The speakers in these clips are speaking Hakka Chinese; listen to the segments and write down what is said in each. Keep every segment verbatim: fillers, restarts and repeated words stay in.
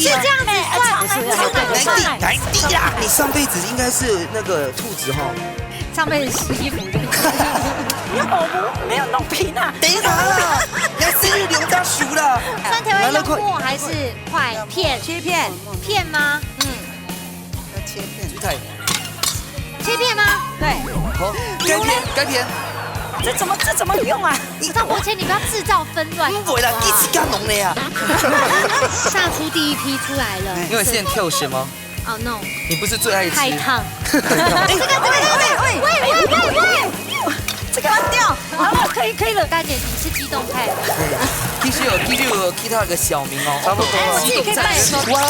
是這樣子算，不是，是這樣子算。哪一地，哪一地啦？你上輩子應該是那個兔子吼。上輩子洗衣服的。沒有，我沒有弄平啊。等一下啦，你還是有兩隻手啦。蒜頭要用末還是塊？片？切片。片嗎？嗯。要切片。切片嗎？對。好，該片，該片。這怎麼，這怎麼用啊？你，張伯謙，你不要製造紛亂。不會啦，好不好？你自家弄的呀。殺出第一批出來了。你有現在跳什麼？Oh no！你不是最愛吃？太燙。這個，這個，這個，喂，喂，喂，喂，這個關掉。好了，可以，可以了。大姐，你是機動派。其實有，其實有其他个小名哦。差不多。哎，我自己可以扮演說。哇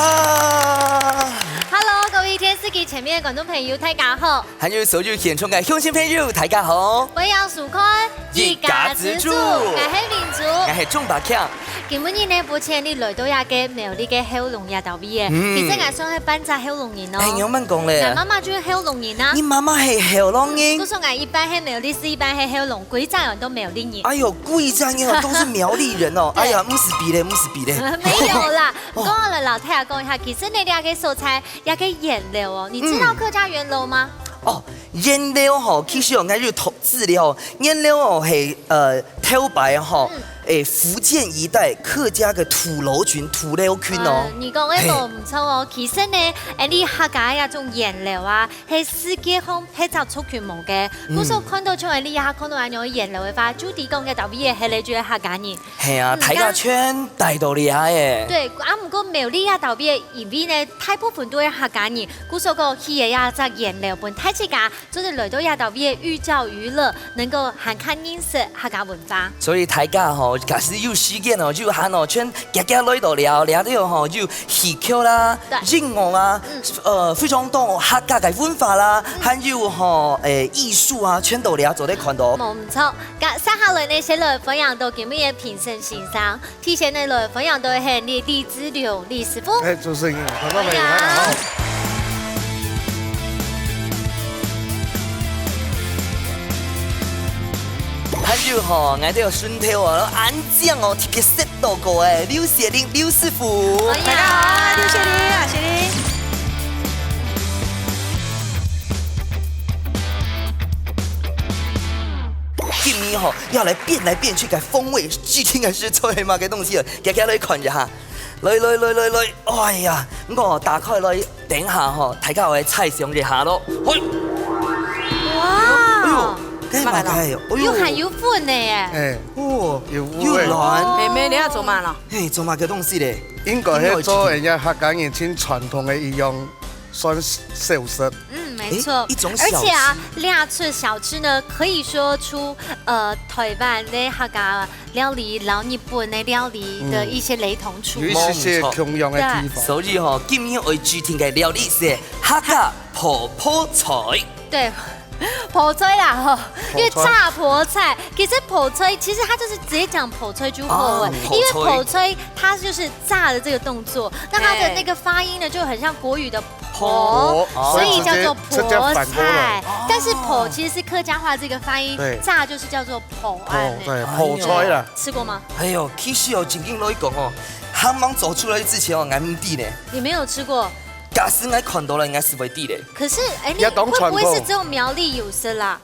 ！Hello，各位電視機前面的觀眾朋友，大家好。還有所有現場个鄉親朋友，大家好。歡迎收看一家之煮，𠊎係明珠。𠊎係鍾百強。今晡日呢，目前你來到這个苗栗个後龍這搭位个，嗯。其實𠊎算係半隻後龍人哦。哎，你慢慢講咧。𠊎媽媽就係後龍人啊。你媽媽係後龍人？故所𠊎一半係苗栗市，一半係後龍，歸隻人都苗栗人。哎喲，歸隻人都是苗栗人哦。對。哎呀，毋使比咧，毋使比咧。沒有啦，哦。講了，摎大家講一下，其實呢，這个所在 這个菸樓哦，你知道客家菸樓嗎？嗯。哦，菸樓吼，其實哦，𠊎有讀資料，菸樓哦係，呃，頭擺吼，嗯。誒，福建一帶客家个土樓群，土樓群哦。嗯，你講个無毋著哦。嘿。其實呢，誒，你客家這種菸樓啊，係世界上別隻族群無个。嗯。故所看到像𠊎這下看到恁樣个菸樓个話，就知講該搭位个係咧就係客家人。 係啊，嗯，大家全帶到這个。對，啊，毋過苗栗這搭位，因為呢，大部分都係客家人，故所講起个這隻菸樓分大自家，就是來到這搭位寓教於樂，能夠還較認識客家文化。所以大家吼，假使有時間哦，有閒哦，全遽遽來到這，這裡吼，有戲曲啦，對。音樂啊，嗯。呃，非常多客家个文化啦，嗯。還有吼，誒，藝術啊，全都這做得看到。無毋著， 接下來呢，先來歡迎到今晡日个評審先生。首先呢，來歡迎到係李，李志龍李師傅。哎，主持人，觀眾朋友，大家好。歡迎。還有吼，𠊎兜个順頭哦，恁靚哦，特別識到過誒，劉雪玲劉師傅。歡迎。大家好，劉雪玲，啊，雪玲。 今晡日吼，愛來變來變去个風味，究竟係做麼个東西啊？遽遽來看一下。來來來來來，哎呀，𠊎打開來，等下吼，大家來猜想一下咯。嘿，哇！哎喲，該麼个？哎喲，又還有粉个耶！哎，哦，有粉个。又軟。妹妹，你愛做麼个？嘿，做麼个東西咧？應該係做人家客家人盡傳統个一樣 算小食。嗯，沒錯。誒，一種小吃。而且啊，這齣小吃呢，可以說出，呃，臺灣个客家料理摎日本个料理个一些雷同處。嗯。有一些些共樣个地方。對。所以吼，今晡日愛指定个料理係客家泡泡菜。對。 泡菜啦，吼，泡菜。因為炸泡菜，其實泡菜，其實它就是直接講泡菜就好了，啊，因為泡菜。泡菜它就是炸的這個動作，那它的那個發音呢，就很像國語的婆，婆，所以叫做直接，直接反過來。泡菜。但是泡其實是客家話這個發音，對。炸就是叫做泡，泡，哎，對，泡菜啦。吃過嗎？哎喲，其實哦，正經來講哦，還吂做出來之前哦，𠊎毋知呢。你沒有吃過？ 假使𠊎看到了，應該係會知咧。可是，哎，你，也當傳統。會不會是只有苗栗有食啦？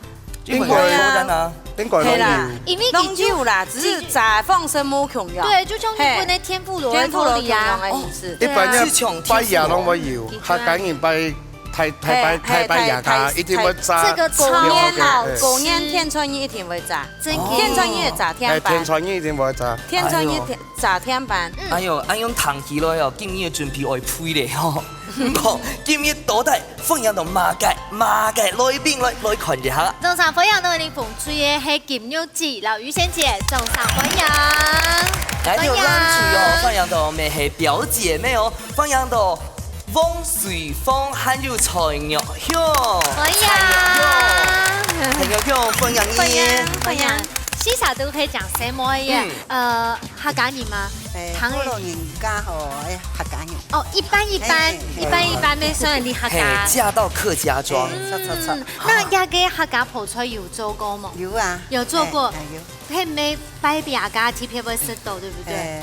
因為應該啊。應該都有。係啦，因為佢就，攏有啦，只是炸个方式無共樣。對，就像日本个天婦羅，天婦羅共樣个意思。哦。一般人拜，拜爺攏會有，哦。客家人拜，拜，拜，拜，拜爺家，一定會炸。這個超好吃。過年，過年天穿日一定會炸。真的。天穿日炸甜粄。哎，天穿日一定會炸。天穿日甜 炸甜粄。嗯。哎喲，恁樣聽起來哦，今日个準備愛肥咧吼。毋過，今日到底歡迎到麼个，麼个來賓來，來看一下。掌聲歡迎到𠊎等紅隊个係金玉姊摎玉仙姐，掌聲歡迎。來，這個歡迎。歡迎到𠊎等个表姐妹哦，歡迎到 汪水芳還有蔡玉香。歡迎。蔡玉香，蔡玉香，歡迎你。歡迎，歡迎。四儕都係講細妹个，嗯。呃，客家人嗎？哎，唐人。福佬人家吼，哎，客家人。哦，一半一半，哎，哎。一半一半，乜算你客家。嘿，嫁到客家庄。哎，著，著，著。嗯，那這个客家泡菜有做過無？有啊。有做過。哎，哎，有。係無拜別家特別會食到，對不對？哎。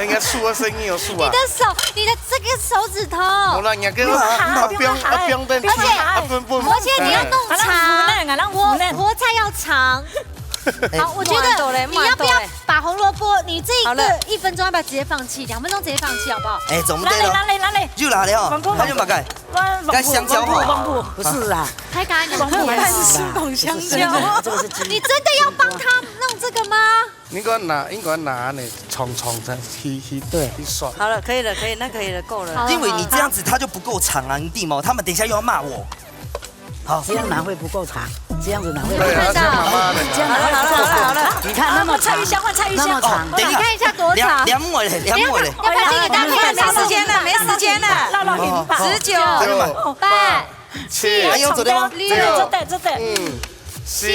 人家樹的聲音有樹啊。你的手，你的这个手指头，好了，你看，你看，啊，不用，啊，不用再，而且，啊，不用，不用，而且你要弄长，哎，我，我菜要长。哎，好，我觉得你要不要把红萝卜，你这一个好了。一分钟要不要直接放弃？两分钟直接放弃好不好？哎，怎么对了？来嘞，来嘞，来嘞。又来了哦，反攻，他就马盖。该香蕉哈。不是啦，太干了。不是啦，这个是金，你真的要帮他弄这个吗？应该拿，应该拿呢，长长的，去，去，对，去刷。好了，可以了，可以，那可以了，够了。好了，因为你这样子，它就不够长啊，你知吗？他们等一下又要骂我。好，这样哪会不够长？这样子哪会不够长？对啊，这样妈妈的。这样哪会不够长？好了，好了，好了，好了。你看那么长，换蔡玉香，换蔡玉香。那么长。哦，你看一下多长。量，量我嘞，量我嘞。要不要这个大概没时间了，没时间了。十九，九，八，七，哎呦，走掉吗？六，走掉，走掉。五，四，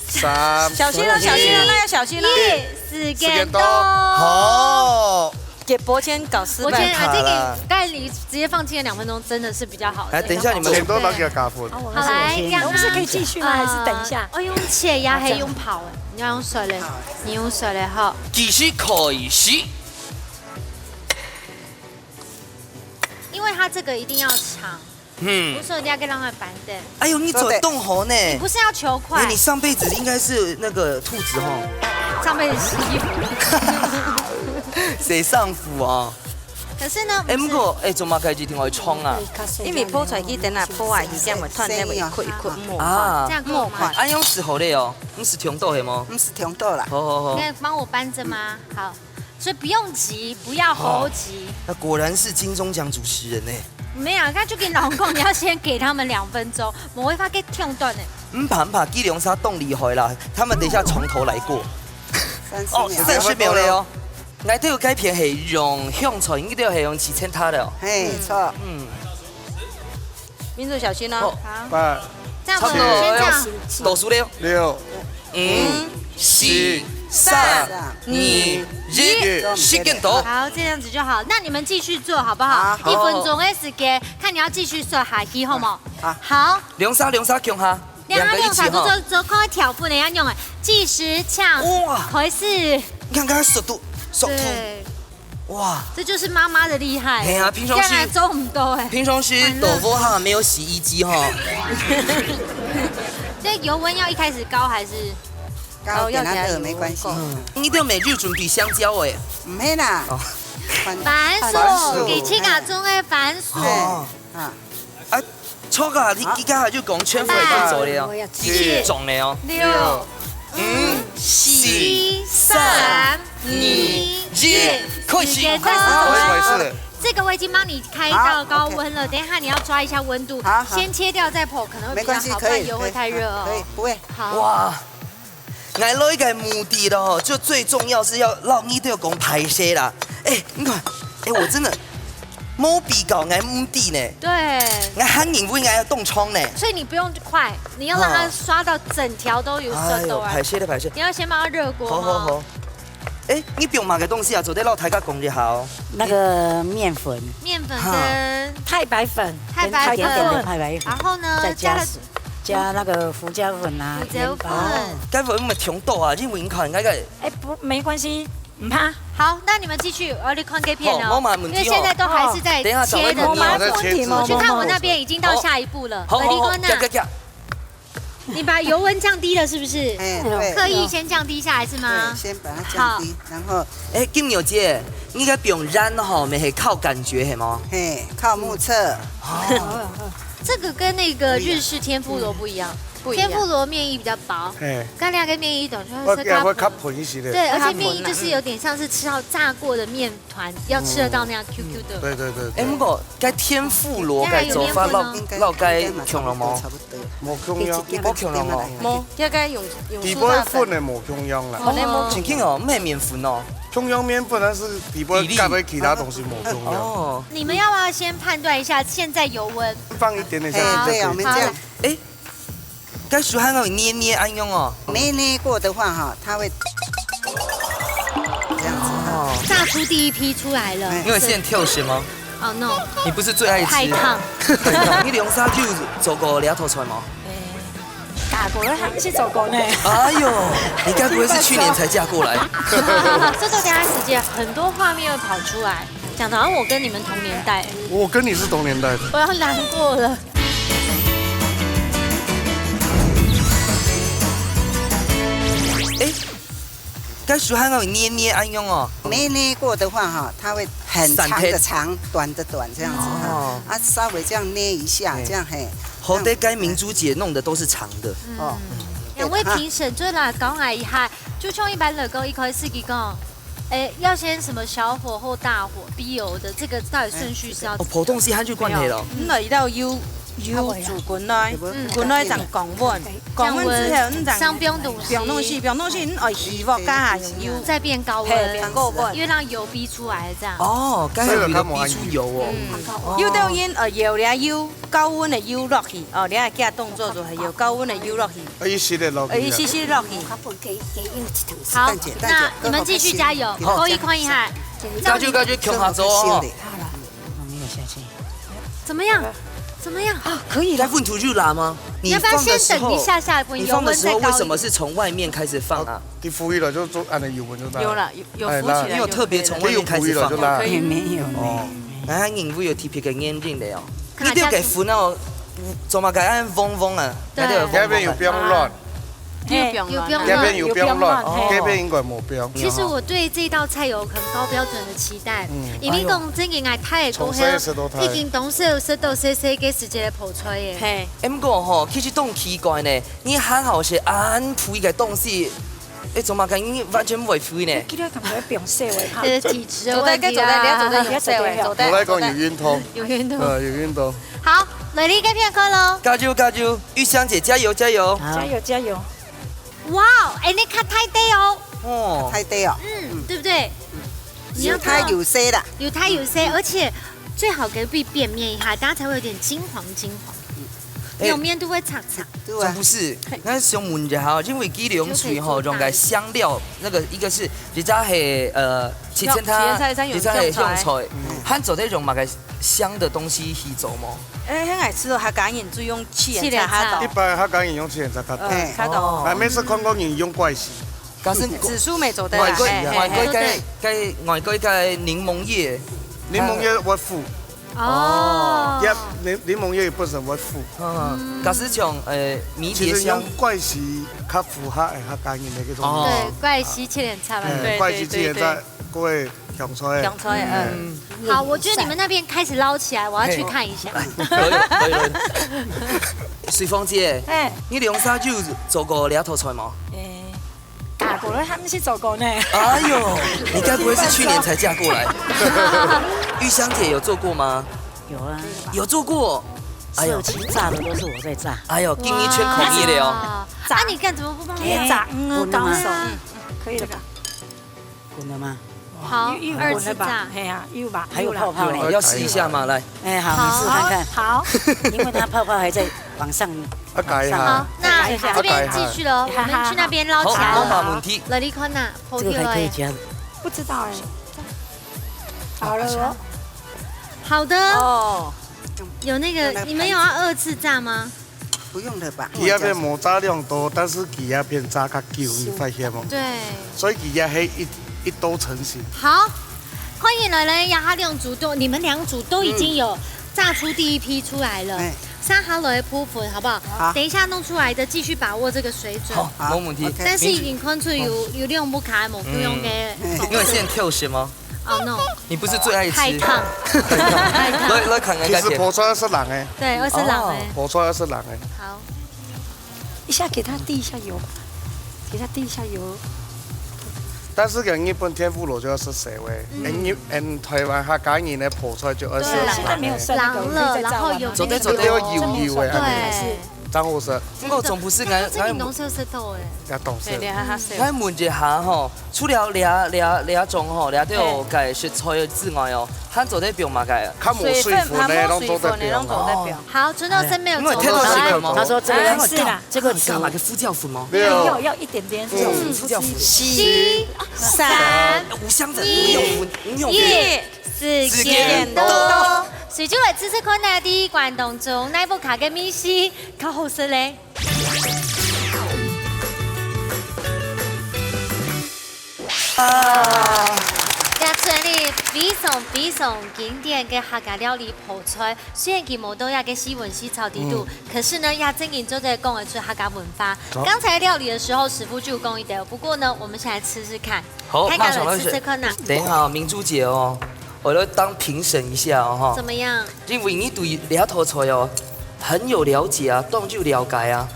三，小心了，小心了，那要小心了。一，时间到。好。给伯谦搞失败。伯谦，啊，这个刚才你直接放弃了两分钟，真的是比较好的。来，等一下你们。钱都拿给他加分。好，来，让他，我们是可以继续吗？还是等一下？呃，哦，用切呀，还用跑哎，你要用甩嘞，你用甩嘞哈。继续开始。因为它这个一定要长，嗯。不是说一定要跟让它板凳。哎呦，你走动好呢。你不是要求快。哎，你上辈子应该是那个兔子吼。上辈子洗衣服。谁上服啊？可是呢，哎，不过，哎，做么个一定要冲啊？因为泡菜佢等下泡啊，佢先会断，才会一块一块木块。啊。这样够吗？木块。哎，用手好嘞哦，你是挺多的吗？不是挺多啦。好好好。你可以帮我搬着吗？好。 所以不用急，不要猴急。哦，那果然是金钟奖主持人呢。没有，他就跟老公讲，你要先给他们两分钟，我会发给跳断的。唔怕唔怕，机梁车动力好啦，他们等一下从头来过。三十秒。哦，三十秒了哟。𠊎兜該片係用香菜，你兜係用四千塔的哦。嘿，錯。嗯，民主小心哦。好，八、这样差不多子先这样，要倒数了。六、五、四、三、二、一，時間到。好，这样子就好。那你们继续做好不好？好一分钟的时间，看你要继续说下去，好吗？好好，两下两下共下，两下两下个一起哈。做做看调分的要用哎，计时抢，哇开始。你看看速度，速度，对，哇！这就是妈妈的厉害。嘿啊平常时这样还做不到哎。平常时豆腐哈没有洗衣机哈，这油温要一开始高还是？高点啊，哦要给它对，没关系。油嗯，你都没有准备香蕉哎。毋係啦哦，番番薯，番薯给七个中的番薯。哦，啊，啊，错啊，你你刚才就讲全部已经做了，我要已经中了哦。六、五、四、七、三、三、二、一，开始。时间到我也开始了。这个我已经帮你开到高温了，等一下你要抓一下温度，好好先切掉再剖，可能会比较好，没关系，不可以，然油会太热哦。可以，不会。好，哇，𠊎來个目的咯，就最重要是要讓你對我講歹勢啦。哎，你看，哎，我真的無比較，𠊎毋知呢。对，𠊎還認為𠊎要凍瘡呢。所以你不用快，你要让它刷到整条都有哎呦，色豆啊歹。勢了，歹勢。你要先帮它热锅吗？好好好。哎，你用麼个東西啊？做得摎大家講一下哦。那个面粉，面粉哈跟太白粉，太白粉跟一点点的太白粉，然后呢，再加加了加那个胡椒粉啊，胡椒粉盐巴。該粉毋係忒多啊，因為你看，該个哎，不，没关系，唔怕。好，那你们继续，我要去看这片好，哦我，马上因为现在都还是在等一下切的找个我们呢。在切制我去作。看我那边已经到下一步了。好好好，美丽哥呢加加加。你把油温降低了是不是？哎，对，刻意先降低下来是吗对，？先把它降低，然后哎，金牛姐，你个用鹽吼，乜係靠感覺係無？嘿，靠目测。哦，这个跟那个日式天妇罗不一样，不一样天妇罗面衣比较薄，嘿，干亮跟面衣短就是我也会较它，薄一些的。对，而且面衣就是有点像是吃到炸过的面团，要吃得到那样 Q Q 的。对对对哎，对。毋過該天婦羅个做法，應該有摎摎該应该共樣無？差不多。無共樣，这几無共樣哦。个無，這个用用底蘇打粉，部粉的無共樣啦。哦，你無真經哦，毋係麵粉哦。共樣麵粉，但是底部夾的其他東西無共樣。哦，你们要不要先判断一下现在油温？放一點點哎，下去就可以。对，我们这样，哎，該手還愛捏捏恁樣哦。没捏过的话哈，它会这样子哈。哦，炸出第一批出来了。因為現在跳什麼？哦 no，你不是最愛吃？太燙。你兩儕就做過這道菜無？打過了，還是做過呢。哎呦，你該不會是去年才嫁過來？這道等下時間很多畫面會跑出來，講得好像我跟你們同年代，我跟你是同年代的。我要難過了。哎，該手還愛捏捏恁樣哦。没捏过的话哈，它会很长的长，短的短这样子哈。哦啊，稍微这样捏一下，哎这样嘿。好得該明珠姐弄的都是長的。哦，兩位評審，最來講啊，一下，就像一般來講，一開始佢講，哎，要先什麼小火或大火，必油的這個到底順序是要哦，普通是還就關係咯。你來到油油煮滾來，滾來正降溫，降溫之後，你正上冰東西，放東西，放東西，你愛起鑊加下用油，再變高嘿，溫，變高溫。因為讓油逼出來這樣。哦，該係為了逼出油哦。有兜人愛搖這油，高溫的油落去，哦，你愛加動作就係搖高溫的油落去，啊，一息的落去呃，啊。一息息落去。好蛋姐，蛋姐那你們繼續加油，好可以看一下，加油加油，共下做哦。沒有下去。怎麼樣？怎麼樣？可以了。該溫度就辣嗎？你要不要先等一下下，你放的時候為什麼是從外面開始放啊？你浮起來就做，恁樣油溫就大。有了，有有浮起來，你有特別從外面開始放有浮起來就辣。也沒有呢。哦，那還因為有特別的原因的哦。看你都給分哦，做麼个恁黃黃啊？對那個黃黃啊這邊有冰卵，有冰卵這邊有冰卵，哦這邊應該無冰。其實我對這道菜有很高標準的期待，因為講真个，𠊎大个過後，從細食到大。已經當少食到細細个時節个泡菜个。嘿，哎，毋過吼，其實當奇怪呢，你還好食恁肥个東西，哎，做麼个你完全毋會肥呢？今天感覺放細位哈這。是體質的做得，問題做得，你要做得啊。用手的，做得。我來講有運動，有運動。呃，有運動。好，來，你該片刻咯。加油加油，玉香姐加油加油！加油加油！哇，哎，你較大塊哦，哦，太對哦。嗯，對不對？你要有大有細啦。有大有細，而且最好隔壁变面一下，大家才会有点金黄金黄。哎，有面都会擦擦。对啊。总不是，那想问一下哈，因为鸡柳水吼，就可以做大一点。用个香料，那个一个是，一只系呃，七千它，用七千它用一只系香菜，香菜，嗯。还做得用么个香的东西去做吗？哎，很爱吃哦，客家人就用七千七千菜哈。一般客家人用七千菜较多。哎，较多。哦。还没吃看过人用怪喜。 假使紫苏梅做得啦，外國，嘿，嘿，外国个，嘿。个，外国个檸檬叶。檸檬叶會苦。哦。也，檸，檸檬葉本身會苦。嗯，假使像，呃，迷迭香。其實用怪喜較符合，哎，客家人个該種。哦。對，怪喜七千菜嘛。哎，對，怪喜七千菜，對，對，對。各位香菜。香菜，嗯。嗯。好，我觉得你们那边开始捞起来，我要去看一下。嘿。可以，可以，可以。水凤姐，哎。你兩儕有做過這道菜嗎？哎。 教過了，還毋係做過呢。哎喲，你該不會是去年才嫁過來？玉香姐有做過嗎？有啊。有做過？哎喲。社區炸的都是我在炸。哎喲，今年全口一了哦。哇。啊，你看怎麼不幫我炸？哎，嗯，我弄啊。高手。嗯，可以了吧？滾了嗎？好，又，又滾了吧？二次炸。嘿啊，又吧，還有泡泡嘞。又啦。要試一下嗎？來。哎，好，好，你試看看。好。因為它泡泡還在往上 啊，改一下。好，那這邊繼續咯，啊，改一下。我們去那邊撈起來了。好，好，沒問題。來，你看吶，這個還可以加。不知道哎。好了哦。好的。哦。有那個，你們有要二次炸嗎？不用了吧？雞仔片無炸恁多，但是雞仔片炸較久，你發現無？對。所以雞仔係一，一兜成型。好，歡迎來了，這下兩組都，你們兩組都已經有炸出第一批出來了。哎。 剩下來个部分，好不好？好。等一下弄出來的，繼續把握這個水準。好，好，沒問題。OK。但是已經看出有，有兩屋下無共樣个，嗯。因為現在挑選嗎？Oh no。你不是最愛吃？太燙。太燙。來，來看看。其實泡菜係冷个。對，愛係冷个。哦。泡菜係冷个。好。一下給它滴一下油吧。 其實地下有。但是跟日本天婦羅就要係水味，嗯。嗯，日，嗯，台灣客家人个泡菜就要係對，現在沒有剩那個，冷了，可以再炸完嗎？然後有那個，做得，做得。這邊有油油的，這邊有剩那個，對。還是？正好食。不過總不是，真的，這邊攏係有食到的。也當係。對，對，還，還係有。𠊎問一下吼，除了這，這，這種吼，這兜个食材之外哦，還做得放麼个？較無水分个，水分，較無水分个，攏做得放。攏做得放。哦。好，春到生沒有走，哎呀，因為聽到這個嘛，好，來。他說這個，哎，是啦。 這個很高。幹嘛？給佛跳牆嗎？沒有。要，要一點點。嗯。佛跳牆。四、三、五香粉，二、五香粉，五香粉。一，時間到。時間到。所以就來試試看啊，第一關當中，哪一屋下个味緒較好食咧？啊。這真係非常非常經典个客家料理泡菜。 雖然佢無到這个四炆四炒底肚，嗯。可是呢，也正經做得講得出客家文化。好。剛才料理的時候，師傅就有講一點，不過呢，我們先來吃吃看，好，看看來吃吃看吶。馬上來吃。等一下哦，明珠姐哦，我來當評審一下哦，哈。怎麼樣？因為你對這道菜哦，很有了解啊，當有了解啊。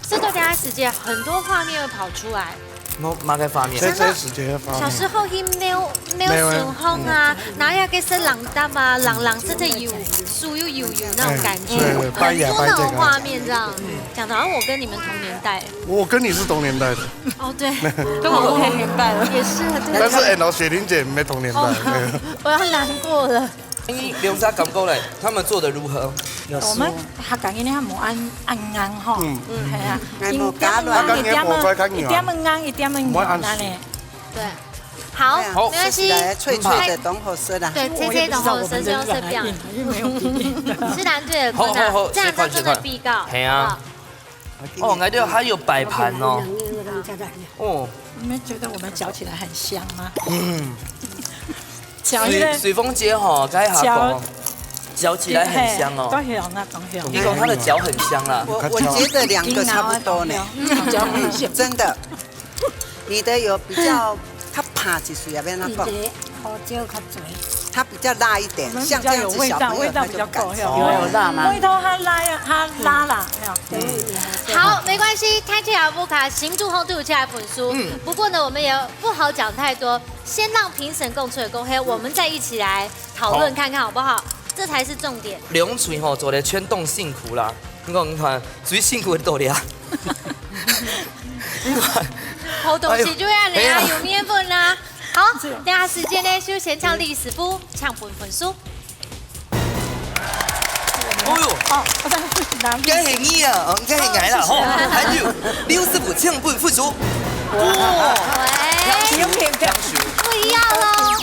這段時間很多畫面會跑出來。麼，麼个畫面？這，這時間的畫面。小時候去廟，廟巡風啊，沒有，嗯。拿那個是冷淡啊，冷冷真的有，手又有，有那種感覺，哎，對，對，很多那種畫面這樣，拜呀拜這個。講得好像我跟你們同年代。我跟你是同年代的。哦，對。跟我同年代了。也是，對。但是俺老雪玲姐沒同年代。哦，對。我要難過了。 你兩儕感覺咧，他們做得如何？有酥。我們客家人呢，無恁，恁硬吼。嗯。嗯，係啊。嗯。因為一點仔硬，一點仔，一點仔硬，一點仔軟呢。對。好，好。沒關係。吃起來脆脆的，當好食啦。對，脆脆當好食，就要這樣。因為沒有比例。是難對的，好，好，好，這樣，這樣做得比較。試看，試看。係啊。好。 哦，𠊎這還有擺盤哦。哦。你們覺得我們攪起來很香嗎？嗯。攪一個，水，水鳳姐吼，該下講，攪，攪起來很香哦。嘿，當香啊，當香。你講她的攪很香啦。我，我覺得兩個差不多呢。嗯，攪很香。真的。 你的有比較，它怕起水啊，變那個。你的胡椒較多。它比較辣一點，我們比較有味道，像這樣子小朋友他就不敢吃。味道比較夠，有，有辣嗎？味道較辣啊，較辣啦，有。嗯。好，沒關係，大家無卡，行住後都有起來粉酥。嗯。不過呢，我們也不好講太多，先讓評審講出來公黑，我們再一起來討論看看好不好？好。這才是重點。兩隊吼，做得全當辛苦啦。 你講，你看，最辛苦个道理啊。你看，好东西就要恁樣啊，哎呀。有麵粉啦。好，等下時間呢，就先請李師傅請分分數。哎喲，哦，這係你啊，哦，這係𠊎啦，吼。還有，劉師傅請分分數。哇，喂，強勢，強勢。不一樣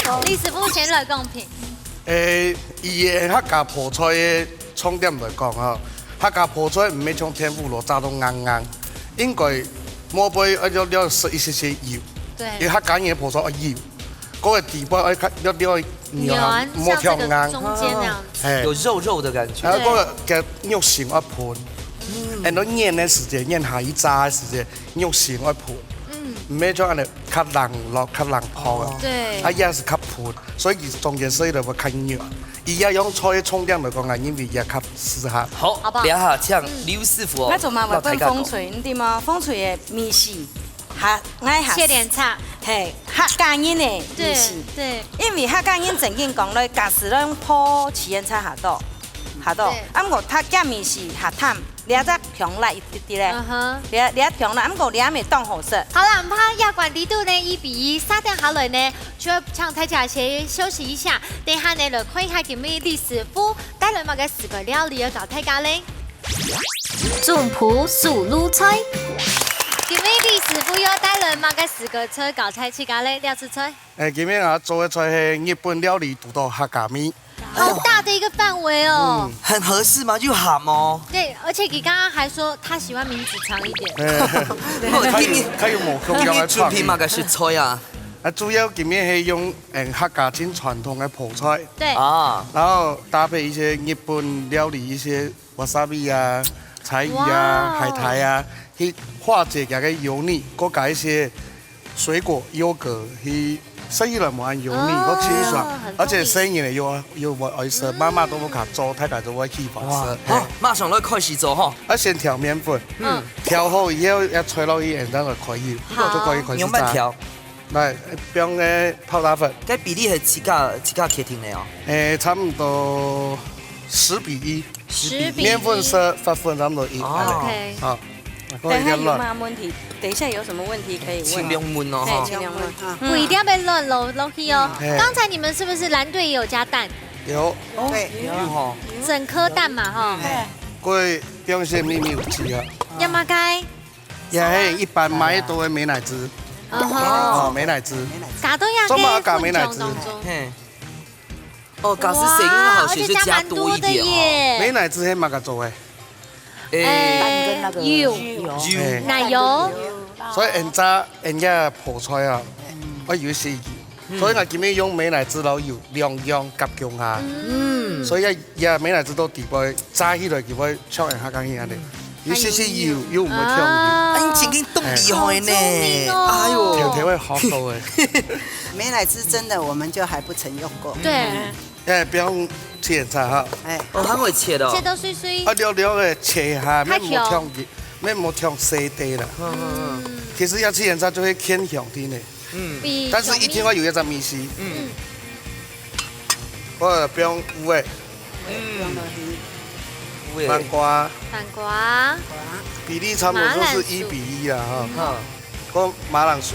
咯。李師傅先來公平。 誒，以客家泡菜个重點來講吼，客家泡菜毋係像天婦羅炸到硬硬，應該莫非愛要要食一些些油，對。因為客家人个泡菜愛油，該个底背愛較要要軟，軟，莫忒硬。像這個中間這樣子。嘿。有肉肉的感覺。還有該个，對。該肉心愛賁，嗯。很多醃个時節，醃下一炸个時節，肉心愛賁。嗯。毋係像恁樣較冷落、較冷泡个。哦。對。啊，也係較賁，所以佢中間食起來會較軟。 佢也用菜个重點來講啊，因為也較適合。好，好不好？這下請劉師傅哦，嗯。該做麼个分紅隊，你知無？紅隊个味緒，客，𠊎客，七連菜。嘿，客家人个味緒。對，對。因為客家人正經講咧，假使咧用泡七連菜下到，下到，對。啊，毋過佢个味緒較淡，這隻香辣一滴滴咧。嗯哼。這，這香辣，毋過這味當好食。好啦，毋怕，這關裡肚呢，一比一，續等下來呢， 就要請大家先休息一下，等下呢來看一下今晡日李師傅帶來麼个四個料理要教大家咧。總鋪手路菜。今晡日李師傅要帶來麼个四個菜教大自家咧？這道菜。誒，今晡日𠊎做个菜係日本料理，堵到客家味。好大的一個範圍哦。嗯。很合適嗎？又鹹哦。對，而且你剛剛還說他喜歡名字長一點。誒，較有，較有無共樣个創意。你準備麼个食材啊？ 啊，主要今晡日係用，嗯，客家盡傳統个泡菜，對。啊。然後搭配一些日本料理，一些wasabi啊、柴魚啊、哇哦。海苔啊，去化解佢个油膩，過加一些水果優格，去食起來無恁油膩，哦，過清爽，很透明。而且細人仔又，又會愛食，嗯。媽媽都會較做，太太都會去歡喜。哇，嘿。好，馬上來開始做吼。啊，先調麵粉，嗯。調好以後，要炊落去，然後來開油，好。就可以開始炸。用慢調。 來，放个泡打粉。該比例係自家，自家決定个哦。誒，差不多十比一。十比一。麵粉十，發粉差不多一，哦。恁樣。OK。好，等下有麼个問題，等一下有什麼問題可以問。盡量問哦，嘿，吼。盡量問。嗯。不一定要亂落，落去哦。嘿。剛才你們是不是藍隊也有加蛋？有。對，有。有吼。整顆蛋嘛，哈。嗯。過放些秘密武器啊。要麼个？ 也係一般買到个美乃滋。嗯哼。哦，美乃滋。加到這个做麼个加美乃滋？粉漿當中。嘿。哦，假使生意好，哇，而且加蠻多的耶。是不是加多一點哦？美乃滋係麼个做个？誒，誒，蛋跟那個油。油。嘿。奶油。所以𫣆炸，𫣆个泡菜啊，愛有一些油。 所以𠊎今晡日用美乃滋摎油兩樣合共下。嗯。所以這，這美乃滋到底背炸起來，佢會像𫣆客家人恁樣，有些些油，又毋會忒油。啊。哎，你真經當厲害呢。哎，好聰明哦。哎喲。甜甜會好口味。美乃滋真的，我們就還不曾用過。對。嗯。哎，不要用切菜哈。哎。哦，還會切哦。切到碎碎。啊，略略个切一下，太強。免無忒，免無忒細塊啦。嗯，嗯，嗯。其實這七層塔就係偏向啲呢。 嗯。比但是一定要有一隻米絲。嗯。嗯。我放烏的，嗯。烏的。番瓜。番瓜。比例差不多就是一比一啦，哈。馬鈴薯。哈。講馬鈴薯。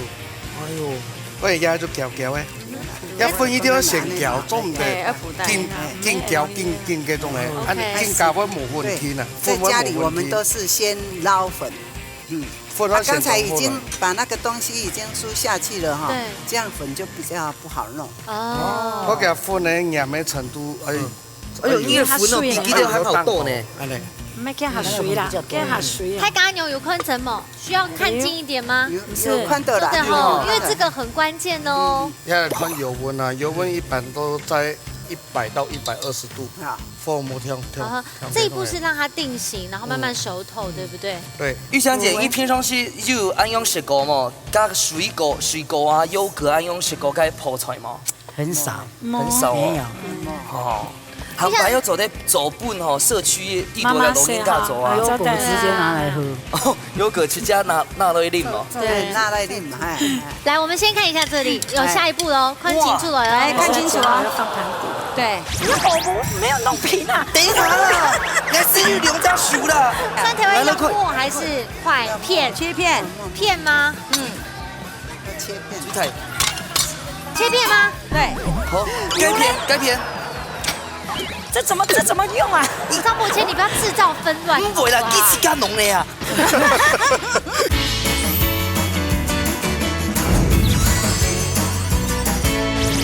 哎喲。我而家就攪攪的。嗯。要粉一定要先攪，做毋得。哎，要補蛋。緊，緊攪，緊，緊該種的，OK。啊，緊攪會無穩定啊，對，粉會無穩定。在家裡我們都是先撈粉。 嗯，啊，剛才已經把那個東西已經收下去了哈，對。這樣粉就比較不好弄。哦。我給它粉的黏的程度，哎，嗯。哎喲，你的粉哦，比記得還好多呢。恁樣。毋係，驚下水啦，驚下水啊。大家有看著無？需要看近一點嗎？有，有看到啦，對吼，有。因為這個很關鍵哦。要看油溫啊，油溫一般都在一百到一百二十度。啊。 火無忒，忒，啊哈，忒，這一步是讓它定型，然後慢慢熟透，嗯。對不對？對。玉香姐，你平常時有恁樣食過無？加水果，水果啊，優格恁樣食過該泡菜無？很少。很少哦。沒有。哦。還有做得做分吼，社區裡肚个老人家做啊。媽媽說啊，優格直接拿來喝。哦，優格直接拿，拿來啉哦。對，拿來啉，哎，哎。 來，我們先看一下這裡，有下一步囉，哎。看清楚了喲。哇，來，看清楚哦。對。你的火不，沒有弄平啊。等一下啦，你還是有兩隻手啦。蒜頭要用末還是塊？片？切片。片嗎？嗯。切片。切片吗？對。好，該片，該片。這怎麼，這怎麼用啊？張伯謙，你不要製造紛亂。毋會啦，好不好？你自家弄的啊。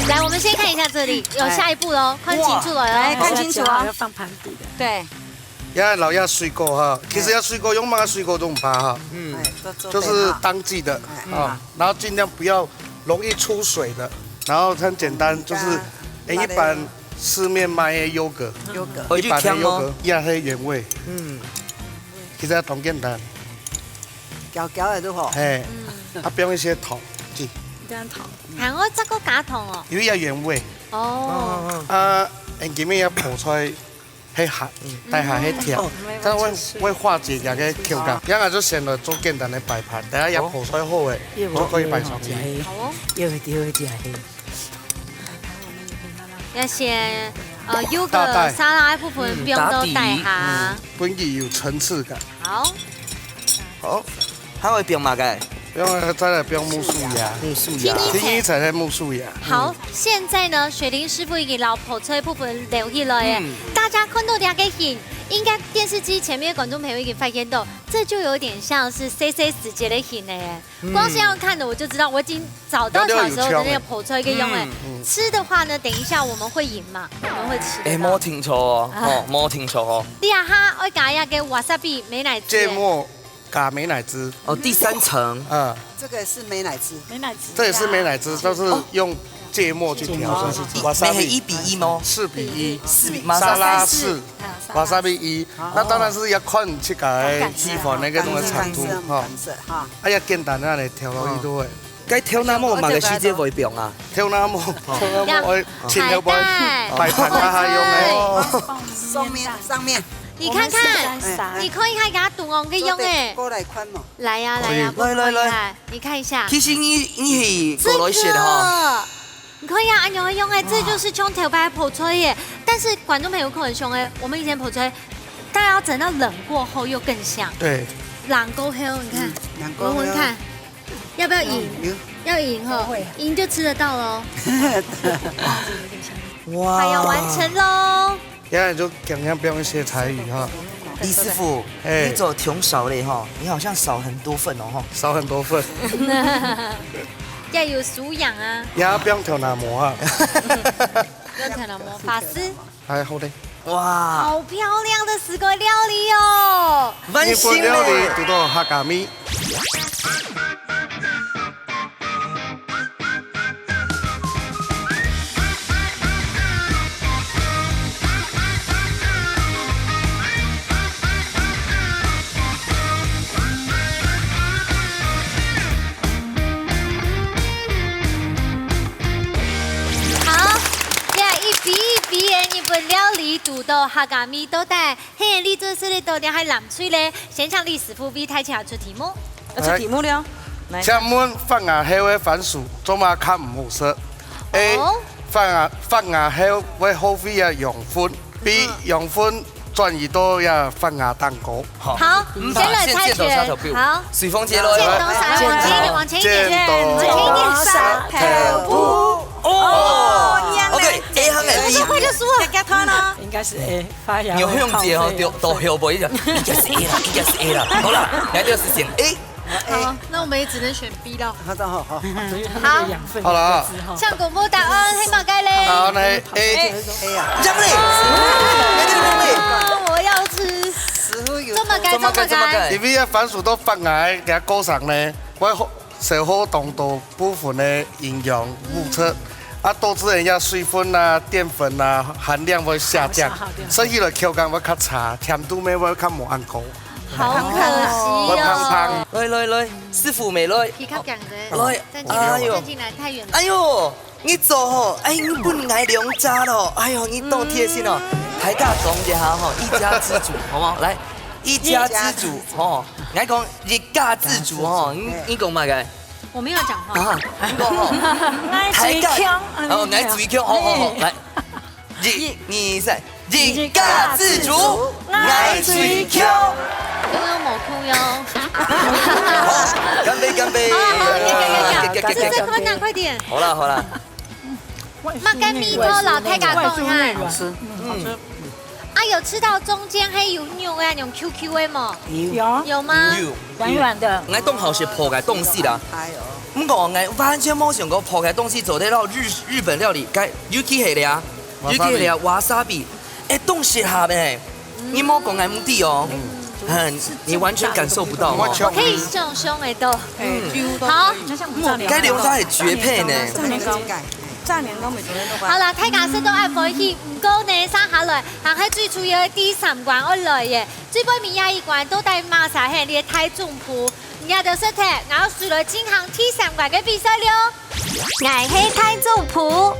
來，我們先看一下這裡，有下一步了哦，看清楚了哦。來，看清楚哦。要放盤底的。對。 也老葉水果哈，其實這水果用麼个水果都毋怕哈，嗯，哎，都做得哈。就是當季的，哎。啊，然後盡量不要容易出水的，然後很簡單，就是，哎，一般市面賣的優格，優格。一般的優格，也係原味，嗯，其實也當簡單，攪攪仔就好。嘿，啊，放一些糖，這樣糖。還愛再過加糖哦。因為要原味。哦。嗯，嗯。啊，𠊎今日也泡出來 係鹹，嗯。帶下係甜，哦，但會，會化解佢个口感。哦。這樣就顯得做簡單的擺盤，等下也泡出來好誒，哦。就可以擺上去。好哦。有一點，有一點。要先，呃，優格沙拉的部分，嗯，不用都帶哈。打底。嗯，分佢有層次感。好。好。 還會放麼个？放，再來放木薯芽。木薯芽。第二層。第二層係木薯芽。好，現在呢，雪玲師傅已經摎泡菜部分撈起來了。嗯。大家看到這個形，應該電視機前面的觀眾朋友已經發現到，這就有點像是細細時節的形了耶。嗯。光是要看的，我就知道我已經找到小時候的那個泡菜个樣了。嗯。吃的話呢，等一下我們會贏嘛，我們會吃得到。哎，無聽錯哦，哦。哦，無聽錯哦。這下愛加一個wasabi美乃滋。芥末 加美乃滋。哦，第三層。嗯。這個是美乃滋。美乃滋。這也是美乃滋，就是用芥末去調。哦。一，wasabi。那是一比一嗎？四比一。四比一。沙拉四，啊，沙拉四。Wasabi一。好。那當然是要看自家个喜歡那個什麼程度，哈。看色，看色，哈。哎呀，簡單啊，你調落去都會。嗯。 該調那麼麼个時節會放啊？調那麼，調那麼，哎，請調擺，擺盤啊，還用哎。上面，上面。你看看，我們是在撒。你看一下，給它堵哦，給用哎。過來看嘛。來呀，來呀，可以。來，來，來。你看一下。其實你，你係過來寫的哈。這個，你看一下，恁樣用哎，這就是像頭擺泡菜耶。但是觀眾朋友可能想哎，我們以前泡菜，大家要等到冷過後又更香。對。冷過後，你看，嗯，冷過後。聞聞看。 要不要飲？嗯，有。要飲吼，不會。飲就吃得到咯。哇。好，要完成咯。現在就講講，不用寫台語哈。李師傅，哎。你做挺少嘞哈，你好像少很多份哦哈。少很多份。要有素養啊。也不用調那麼啊。不用調那麼，法師。 哎，好嘞。哇。好漂亮的四季料理哦。溫馨嘞。日本料理堵著客家味。好，這一比一比个日本料理堵著客家味，到底係你最食得落个還係藍隊咧？先請李師傅為大家出題目。要出題目了。來。請問發芽後个番薯做麼个較毋好食？A，哦。發芽，發芽後會後悔个養分。B，嗯。養分轉移到這發芽頂高。 好，好，先來猜拳。嗯，先剪刀石頭布。好。隨風接落。剪刀石頭布，往前一點，往前一點，剪刀石頭布。往前一點。哦，哦，一樣的。OK，A和B。不是會就輸了。應該是A，發芽。你有用姐哦，都，都有不一樣。應該是A啦，應該是A啦。好啦，來，這個是選A。好，那我們也只能選 逼到。好的，好，好。好。好了啊。像公布答案，係麼个咧？答案係A。A啊。這樣咧？哦，我要吃。食物有做麼个，做麼个？因為啊，番薯都發芽，佢个過程呢，會消耗當多部分个營養物質，啊，導致人家水分啊、澱粉啊含量會下降，會消耗掉。食起來口感會較差，甜度乜會較無恁高。好可惜哦。會胖胖。來，來，來。 師傅未來。皮卡講的。來，站起來，哎喲。站起來，太遠了。哎喲，你做吼，哎，你分𠊎兩隻咯，哎喲，你當貼心哦。大家講一下吼，一家之煮，好不好？來，一家之煮，吼，𠊎講一家之煮吼，你，你講麼个？我沒有講話。啊，你講吼，大家，哦，𠊎最強，好，好，好，來。 一、二、三，一家之煮，𠊎最強。有没有某Q哟？好，干杯，干杯！好，好，好，呀，呀，呀，呀，快点，快点。好啦，好啦。嘛，跟米托老太太讲一下。好吃。嗯。啊，有吃到中间还有肉啊，那种Q Q的吗？有。有吗？有。软软的。我当好食烰个东西啦。哎呦。不过我完全没想过烰个东西做得到日，日本料理，该尤其系了啊，尤其系了啊，wasabi，哎，当适合呢。你莫讲个问题哦。嗯，你完全感受不到哦。我可以想象得到。嗯。好。该两家很绝配呢。炸年糕，炸年糕没昨天都好啦，大家食到恁歡喜，毋过呢，接下來還係最主要个第三關愛來耶。最尾面這一關到底麼儕係你个大總鋪？你兜食忒，𠊎就隨來進行第三關个比賽了。 𠊎係大總鋪。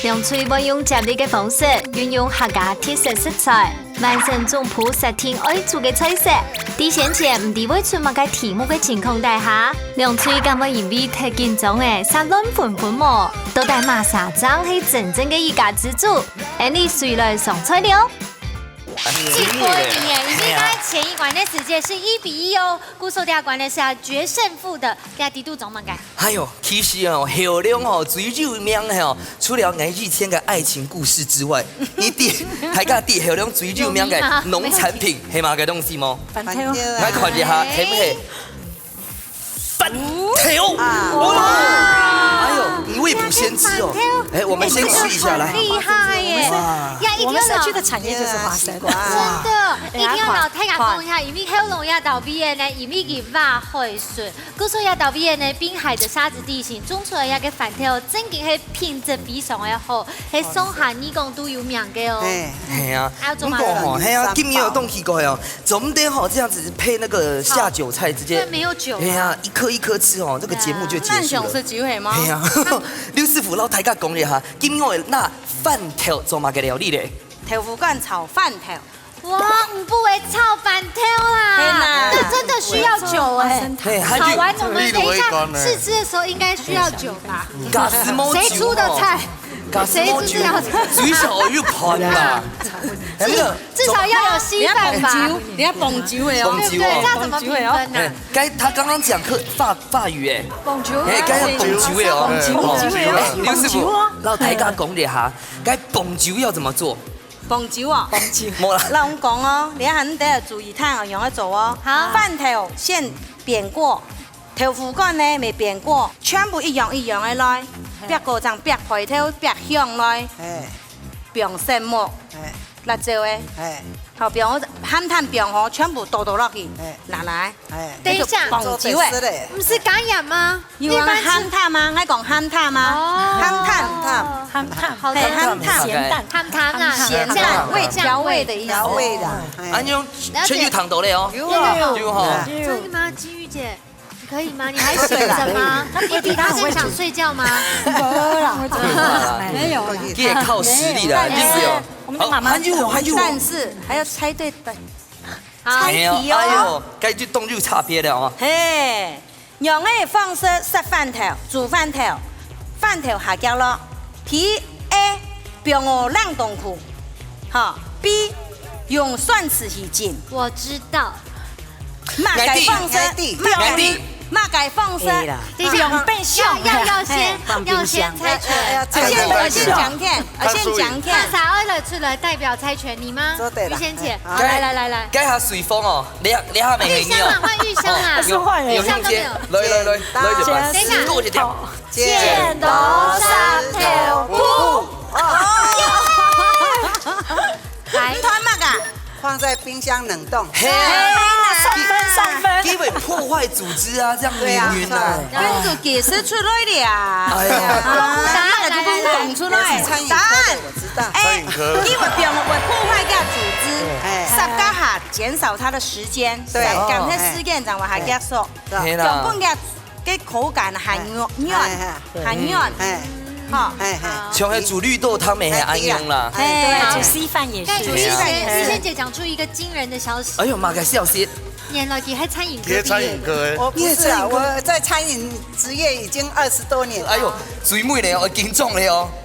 兩隊會用接力个方式，運用客家特色食材，完成總鋪設定愛煮个菜色。在先前毋知會出麼个題目个情況底下，兩隊敢會因為忒緊張仔，煞亂紛紛無？到底麼儕正係真正个一家之主？恁仔隨來上菜了。 一比一耶，因為剛才前一關的時間是一比一哦，故所這關呢是要決勝負的，這底肚裝滿个。哎喲，其實哦，後龍哦最有名个哦，除了𠊎以前个愛情故事之外，你知，大家知後龍最有名个農產品係麼个東西無？番豆。來看一下，係毋係？ 番豆。哇！哎喲，你未卜先知哦。哎，我們先吃一下，來。厲害耶！哇！呀，一定要老，我們社區的產業就是花生。真的，一定要老大家講一下，因為後龍這兜位仔呢，因為佢挖海筍，故所這兜位仔呢，濱海的沙質地形，種出來這个番豆正經係品質非常个好，係上下二港都有名个哦。哎。係啊，還有做麼个？不過吼，係啊，今日有東西過哦。 總得吼這樣子配那個下酒菜直接，對，沒有酒啊。哎呀，一顆一顆吃哦，這個節目就結束了。爛熊是酒係嗎？哎呀，劉師傅，摎大家講一下，今日拿番豆做麼个料理咧？豆腐乾炒番豆。哇，毋會炒番豆啦，天哪，那真的需要酒哎。嘿，還有，炒完我們等一下試吃的時候應該需要酒吧？假使無酒哦，誰出的菜？ 假使無酒，誰知道？水少又泡吧。哎，那個，至少要有稀飯吧？你要傍酒，你要傍酒的哦。傍酒哦。對不對？這樣怎麼平分呢？哎，該他剛剛講客，法，法語哎。傍酒。哎，該要傍酒的哦。傍酒，傍酒的哦。哎，劉師傅，傍酒哦。摎大家講一下，該傍酒要怎麼做？傍酒哦。傍酒。無啦。摎你講哦，你還得注意看哦，仰般做哦。好。番豆先煸過， 豆腐乾呢，也煸過，全部一樣一樣个來，嘿。煸過正煸配豆，煸香來，嘿。放蒜末，嘿。辣椒个，嘿。好，放好，鹹淡放好，全部倒倒落去，嘿。拿來，嘿。等一下，就傍酒个。做白色的。毋係加鹽嗎？有啊，一般是鹹淡啊，𠊎講鹹淡啊，哦。鹹淡。鹹淡。好的。嘿，鹹淡。鹹淡。鹹淡啊，鹹淡，味，調味的意思。調味的，哦。嘿。恁樣全有糖度了哦。有啊。有啊。有哈。真的嗎，金玉姐？ 可以嗎？你還醒著嗎？他，他正想睡覺嗎？沒有啦，沒有啦。這也靠實力啦，沒有。一定是有。我們的媽媽，好，還有，還有。但是還要猜對的，好。猜題哦。哎喲，該就動作差別了哦。嘿，用个方式食番豆，煮番豆，番豆下腳咯。題A，放哦冷凍庫，哈，B，用酸醋去浸。我知道。 麼个方式？𠊎知，𠊎知。麼个方式？哎啦。等一下，用冰箱。要，要，要先，哎，放冰箱。要先猜拳。哎，哎，哎，先，先講看，啊，先講看。那誰愛來出來代表猜拳？你嗎？做得啦。於仙姐。好，該，來，來，來，來。該下隨風哦，你下，你下面很牛。玉香啊，換玉香啊。哦，有，玉香都沒有。有空間。來，來，來，來，來，等一下。過去掉。剪刀石頭布。哦。來。你彈麼个？ 放在冰箱冷凍。嘿啊，哎呀，送分，送分。因為破壞組織啊，這樣黏黏啊。對啊，算了。分組解釋出來了。哎呀。啊，答案就講出來。我是餐飲科的，答案。我知道。哎，餐飲科。因為放會破壞掉組織，哎。十加下減少它的時間，對。減少時間，正會下結束。對。嘿啦。總共个 个口感還軟，軟，哎，哎。還軟，哎。吼。哎，哎。好。像該煮綠豆湯乜係恁樣啦。哎，對，煮稀飯也是。但於仙，於仙姐講出一個驚人的消息。哎喲，麼个消息？原來佢係餐飲科畢業的。佢係餐飲科的。我不是啊，你係餐飲科？我在餐飲職業已經二十多年了。哎喲，最尾咧，我緊張咧哦。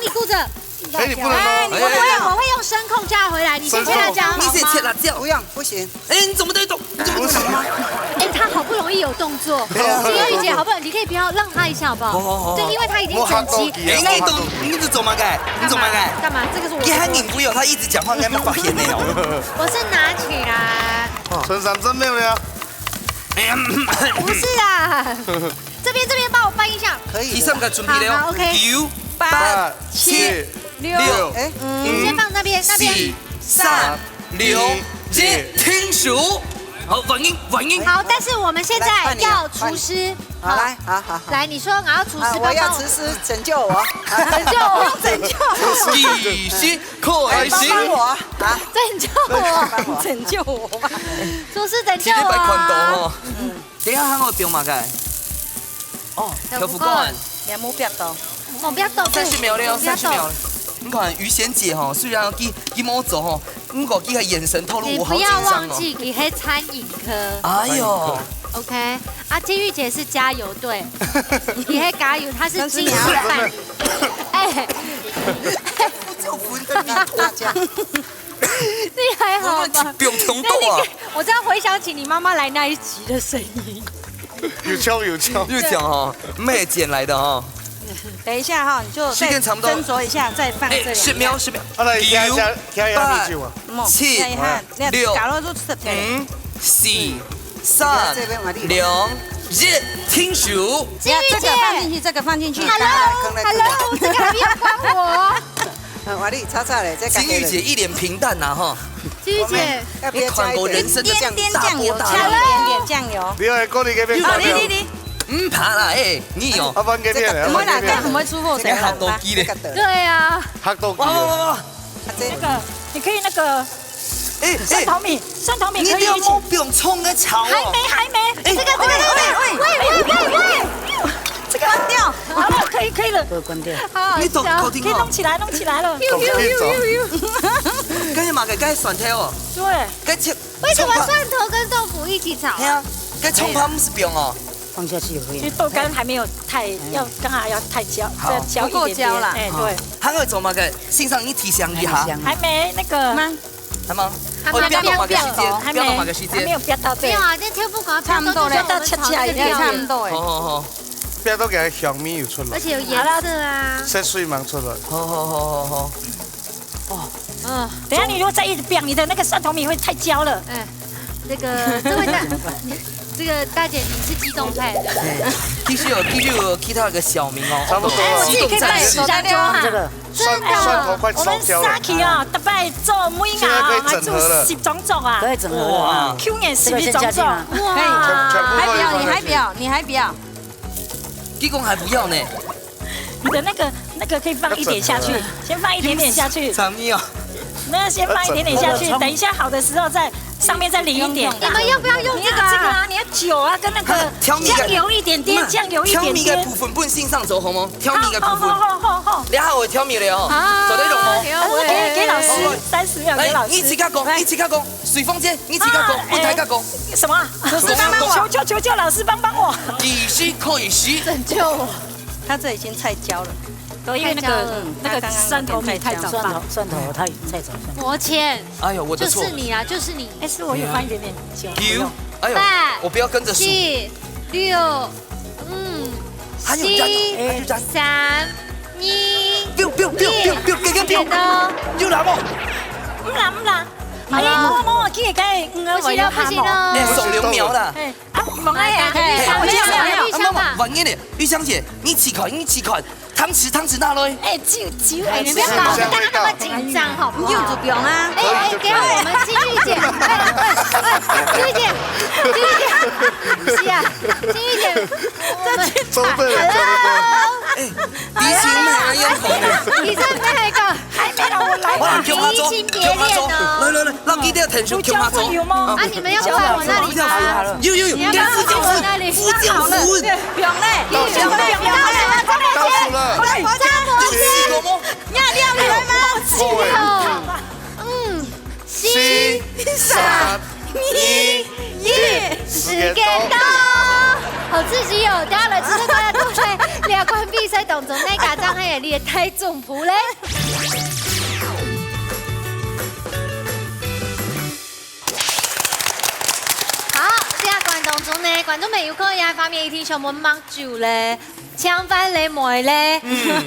你顾着。哎，你不能哦。哎，你不能，我会用声控叫他回来，你先切辣椒，你先切辣椒。不用，不行。哎，你怎么在动？你怎么不行？哎，他好不容易有动作，对啊。金玉姐，好不好？你可以不要让他一下，好不好？好，好，好。对，因为他已经整齐。我很高级啊。哎，你懂，你是做么个？你做么个？干嘛？干嘛？这个是我的锅。你很隐不有，他一直讲话，应该没发现的哦。我是拿起来。陈三真没有了。哎呀，不是啊，这边，这边帮我翻一下。可以的。第三个准备了哦。好，好，OK。九、八、八、七、七、六。六。哎。嗯，先放那边，那边。四、三、二、一，停手。好，反应，反应。好，但是我们现在要厨师。来，来，来。好，来，好，好，好。来，你说，然后厨师啊，我要厨师拯救我。拯救我，拯救我。厨师，可爱型。帮帮我啊。拯救我，拯救我。厨师拯救我。体力摆宽度吼。等一下，还有表嘛个？哦，豆腐干。豆腐干。你还没表到。哦，不要动。三十秒了，不要动。三十秒了。你看，于贤姐吼，虽然佢，佢没走吼，不过佢个眼神透露，你不要忘记，我好紧张哦。佢是餐饮科。哎呦。OK，啊，金玉姐是加油队，佢是加油，她是金油饭。哎。我就分给你大家。你还好吗？我们不用动啊。那你可以，我这样回想起你妈妈来那一集的声音。有笑有笑。又讲哦，妹捡来的哦。等一下哈，你就再时间差不多斟酌一下，再放这两样。哎，十秒，十秒。好了，你听一下，九，听一下八，你就啊。七，等一下，那六，假如说是，嗯，四，三，两，一，停手。呀，这个放进去，这个放进去。Hello，来，来，来，来。Hello，这个还没有关我。 呃，华丽，吵吵咧，这个金玉姐一脸平淡呐，哈。金玉姐，要不要加一点？你看过人生的点点酱油，大波大浪。加一点点酱油。你要过去给别人好，你，你，你。嗯，怕啦，哎，你有。啊，不然给别人，我们来看，我们出货谁来？你好多鸡嘞。这个等。对啊。好多鸡嘞。哇，哇，哇，哇。啊，这那个，你可以那个，哎，蒜头米，蒜头米可以一起。你一定要用不用冲的炒哦。还没，还没，哎，这个，这个，这个，喂，喂，喂，喂，喂。 这个关掉。好了，可以，可以了。都关掉。好好笑。你懂，好听哦。可以弄起来，弄起来了。呦，呦，呦，呦，呦。刚才嘛个，刚才蒜头哦。对。刚才为什么蒜头跟豆腐一起炒啊？对啊，刚才葱花不是不用哦。放下去就可以了。其实豆干还没有太，要，刚好要太焦，好。再焦一点点。不够焦啦。哎，对。还有什么个？先生，你提醒一下。还没那个。吗？ 好吗？还没有，哦，不要动那个时间，还没，不要动那个时间。还没有，不要到这里。没有啊，这天不管，差不多了，不要到恰恰一点。差不多哎。好，好，好。不要都给它香味有出来。而且有颜色啊。色水蛮出来。好，好，好，好，好。嗯，等一下你如果再一直变，你的那个蒜头米会太焦了。哎，这个，这位大，这个大姐，你是激动派的。其实有，其实有其他个小名哦。差不多了。哎，我自己可以帮你洗干净啊。激动战士。这个。 蒜，真的。蒜头快烧焦了。我们Saki啊，大概做每个啊，现在可以整合了。还做十种种啊。可以整合了啊。哇，去年十一种种。这个先下去吗？哇。可以。全，全部都有放下去。还不要，你还不要，你还不要。你讲还不要呢。你的那个，那个可以放一点下去，要整合了。先放一点点下去。长咪哦。那先放一点点下去，要整合。等一下好的时候再 上面再淋一点。你们要不要用这个啊？你要这个啊，你要酒啊，跟那个啊，调味个，酱油一点点，那酱油一点点。调味个部分本身上走好吗？调味个部分。好，好，好，好，好。你好，我调味了哦。啊，做得用吗？有欸。哎，给，给老师，好，好。三十秒给老师。来，你自家讲，来。你自家讲，水凤姐，你自家讲，啊，我大家讲。哎，什么？什么？帮帮我。求，求，求，求老师帮帮我。你是可以是。拯救我。它这已经菜焦了。对，因为那个，太焦了。那个蒜头米太早放。蒜头，蒜头太，太早放。我欠。哎呦，我的错。就是你啊，就是你。哎，是我有放一点点酒。有，哎呦，八，我不要跟着数。七，六，五，还有燃哦，还有燃。四，三，二，不要，不要，不要，不要，不要，不要，不要。一点哦。有燃无？毋啦，毋啦。哎，好了。摸，摸，记得该，嗯，不行了，不行了。哎，手流苗了。哎， 哎，哎，哎，哎，玉香吧。哎，玉香吧。慢一点，玉香姐，你自家看，你自家看，汤匙，汤匙拿来。哎，酒，酒，哎，你不要搞得大家那么紧张，好不好？你就不用啊。哎，哎，等一下我们金玉姐，哎，金玉姐，金玉姐，不是啊，金玉姐，我们，周队了，周队。Hello。哎，你先来啊，要好。你再配合一个。 还没有，我来了。哇，叫他走，叫他走。来，来，来，让给大家听，叫他走。有吗？啊，你们要放我那里吗？有，有，有，你要放我那里。不要，不要，不要。好了，不用嘞。不用嘞，不用嘞。倒数了。来，倒数了。要，要，要，要，要。嗯，七，七，三，三，二，一，时间到。好刺激哦！等下来，直接过来，过来，两关比赛当中，那个张翰也列太重 好嘞。好，这下观众中呢，观众朋友可以在方面一定想问蛮久嘞，抢饭嘞没嘞。嗯。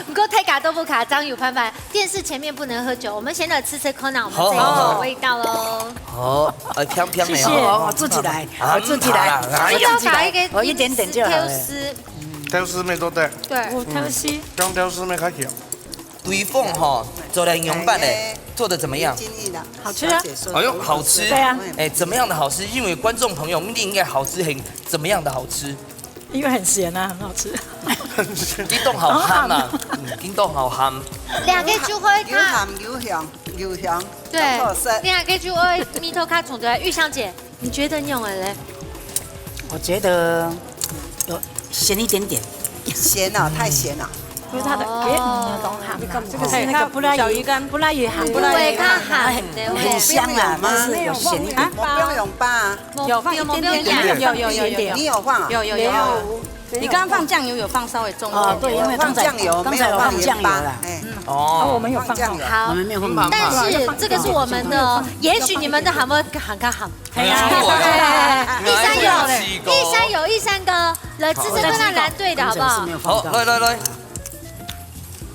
不过大家都不卡张有办法，电视前面不能喝酒，我们先来吃吃看啊，我们这一口味道喽。好，好，好。好，呃，香香的哦。谢谢。哦，我自己来，啊，我自己来，嗯，好啦，哎呀。我自己来，我一点点就好了。要打一个，我一点点就好了。 挑丝。挑丝没做对。对。我挑丝。刚挑丝没开始。对方哈，做得用饭嘞，做得怎么样？好吃啊。哎呦，好吃。对啊。哎，怎么样的好吃？因为观众朋友一定应该好吃很，怎么样的好吃？因为很咸啊，很好吃。激动好鹹啊，嗯，激动好鹹。两个就会看。有鹹有香，有香，对，有特色。两个就会味道较重的。玉香姐， 你觉得你用的嘞？我觉得有咸一点点。咸啊，太咸了。不是它的，哦。哎，嗯，懂哈。这个是那个布拉鱼，小鱼干。布拉鱼哈。布拉鱼哈。对，很香啊，但是有咸一点。啊？我不要用吧。有放一点点盐。有，有，有，有，有。你有放啊？有，有，有。没有。你剛剛放醬油有放稍微重一點。哦，對，因為剛才，放醬油，剛才有放醬油啦。沒有放鹽巴，哎。哦，我們有放醬油。好，我們沒有放鹽巴。但是這個是我們的哦，也許你們的還會很看好。哎呀，哎呀，一山有，一山有，一山哥，來，這是跟他藍隊的好不好？好，來，來，來。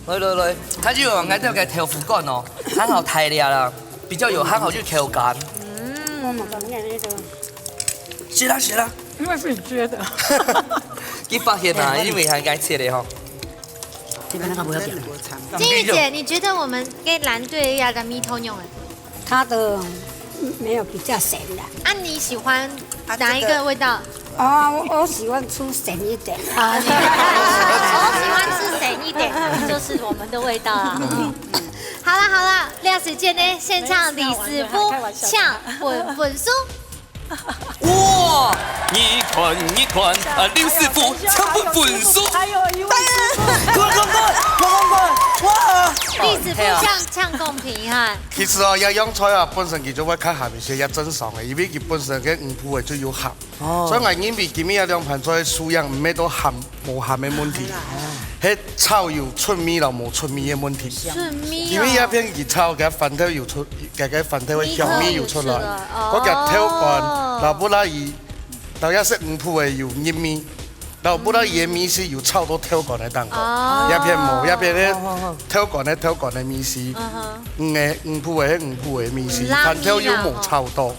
來，來，來，他就有俺這個豆腐乾哦，還好大粒啦，比較有，還好有口感。嗯。謝啦，謝啦。因為是你接的。你發現啊，因為還該切的吼。這個那個不要點了。金玉姐，你覺得我們跟藍隊要的米通用啊？它的，嗯，沒有比較鹹的。啊，你喜歡哪一個味道？啊，這個哦，我，我喜歡吃鹹一點。啊，你，我喜歡吃鹹一點，就是我們的味道啊。好了好了，這時間呢，先請李師傅搶分分數。 哇，你看，你看，啊，劉師傅搶分分數。還有一位師傅。我看看，我看看，哇！李師傅搶，搶公平哈。其實哦，這樣菜啊，本身佢就會較鹹一些，也正常个，因為佢本身个魚脯个就有鹹。哦。所以𠊎認為今日這兩盤菜素養毋係到鹹無鹹个問題，係炒有出味摎無出味个問題。出味哦。因為這片佢炒，佢番豆有出，佢个番豆个香味有出來，哦。佢个豆乾，摎布拉魚，摎這色魚脯个有入味，摎布拉魚个味緒有炒到豆乾个當中。哦。這片無，這片个豆乾个豆乾个味緒，嗯哼。魚个魚脯个係魚脯个味緒，嗯，番豆又無炒到。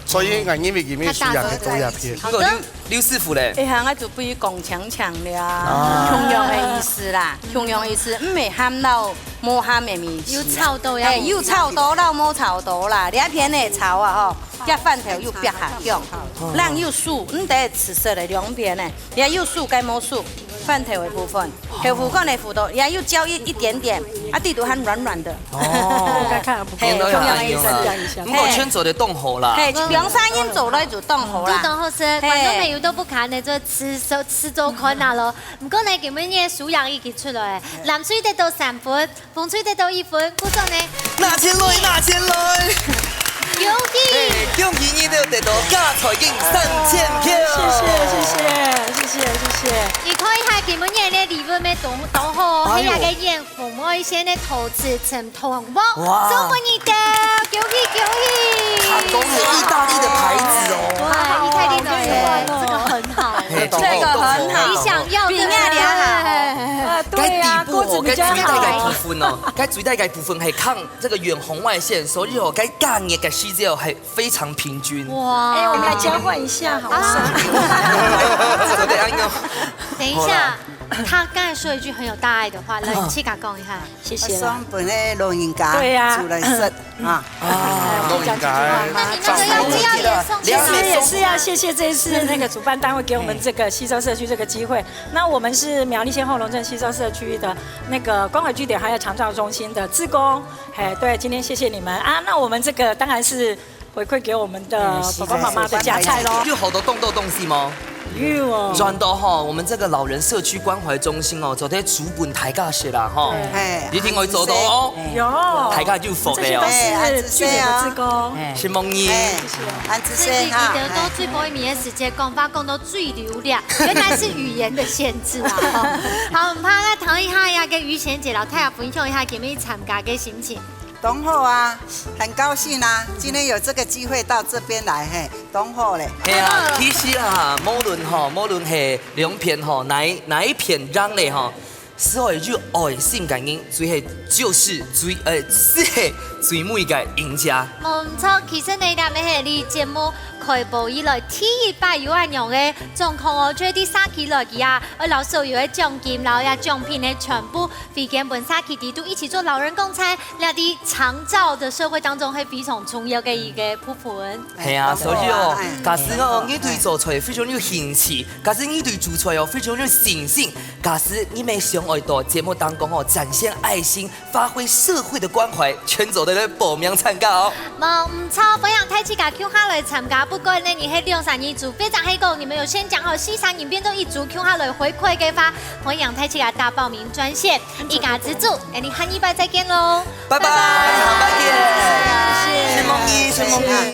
所以𠊎認為佢乜需要去做一片。好的。不過劉，劉師傅咧？哎呀，𠊎就不如講強強了啊，哦。共樣个意思啦，共樣意思，毋係鹹摎無鹹个味緒啦。有炒到呀。哎，有炒到摎無炒到啦，這片个炒啊吼，這番豆又煏下香，哦。冷又酥，毋得食食个兩片呢，也有酥該無酥，番豆个部分。 豆腐乾个糊到，也有焦一，一點點，啊，底肚還軟軟的。哦。看看啊，不夠，嘿，重要的意思。不過全做得當好啦。嘿，兩三人做來就當好啦。就當好食，嘿。觀眾朋友都不看呢，就試做，試做看啊咯。不過呢，今晡日个素養已經出來，藍隊得到三分，紅隊得到一分，故所呢，拿錢來，拿錢來！恭喜！嘿，恭喜你兜得到加菜金三千票。謝謝，謝謝，謝謝，謝謝。你看一下今晡日个禮物乜當，當好，哎喲。還有个煙 紅外線个陶瓷層糖屋，哇。送分你兜，恭喜恭喜！它都是意大利的牌子哦。哇，意大利的牌子，這個很好。嘿，這個很好，你想要的比那裡還好。啊，對啊，該底部哦，該最大个部分哦，該最大个部分係抗這個遠紅外線，所以哦，該加熱个時節哦，係非常平均。哇，哎，我們來交換一下好嗎？啊。對，哎喲。等一下，好啦。 他剛才說一句很有大愛的話，來，你自家講一下。謝謝啦。送分个老人家，對呀。煮來食啊。啊，老人家。那你那個要不要也送給他？其實也是要謝謝這一次那個主辦單位給我們這個溪州社區這個機會。那我們是苗栗縣後龍鎮溪州社區的那個關懷據點，還有長照中心的志工。嘿，對，今天謝謝你們啊。那我們這個當然是 回饋給我們的爸爸媽媽的家菜咯。有好多凍凍東西嗎？有哦。轉到吼，我們這個老人社區關懷中心哦，做得煮分大家食啦吼。哎，一定會做到哦。有。大家就服了哦。這些都是據點的志工。承蒙你。哎，恁仔細哈。所以佢得到最尾面个時節，講話講到最流利，原來是語言的限制啊。吼。好，毋怕，來聽一下呀，跟於賢姐摎大家分享一下，今晡日參加个心情。 當好啊，很高興啊，今天有這個機會到這邊來，嘿，當好咧。係啊，其實啊，無論吼，無論係兩片吼，哪一，哪一片贏咧吼，所有有愛心个人，最係，就是最，呃，係最尾个贏家。無毋著，其實呢，這乜係這節目開播以來第一擺有恁樣个狀況哦，就係在社區內底啊，愛摎所有个獎金，摎這獎品呢，全部 回捐分社區裡肚一起做老人共餐，這在長照的社會當中係非常重要个一個部分。係啊，所以哦，假使哦，你對做菜非常有興趣，假使你對煮菜哦非常有信心，假使你乜想愛到節目當中哦展現愛心，發揮社會的關懷，全做得來報名參加哦。 無毋著，歡迎大自家共下來參加，不管呢你係兩儕人組，或者係講你們有先講好四儕人變做一組，共下來回饋个話，歡迎大自家打報名專線，一家之煮，𠊎等下禮拜再見咯。拜拜，下擺見。承蒙你，承蒙你。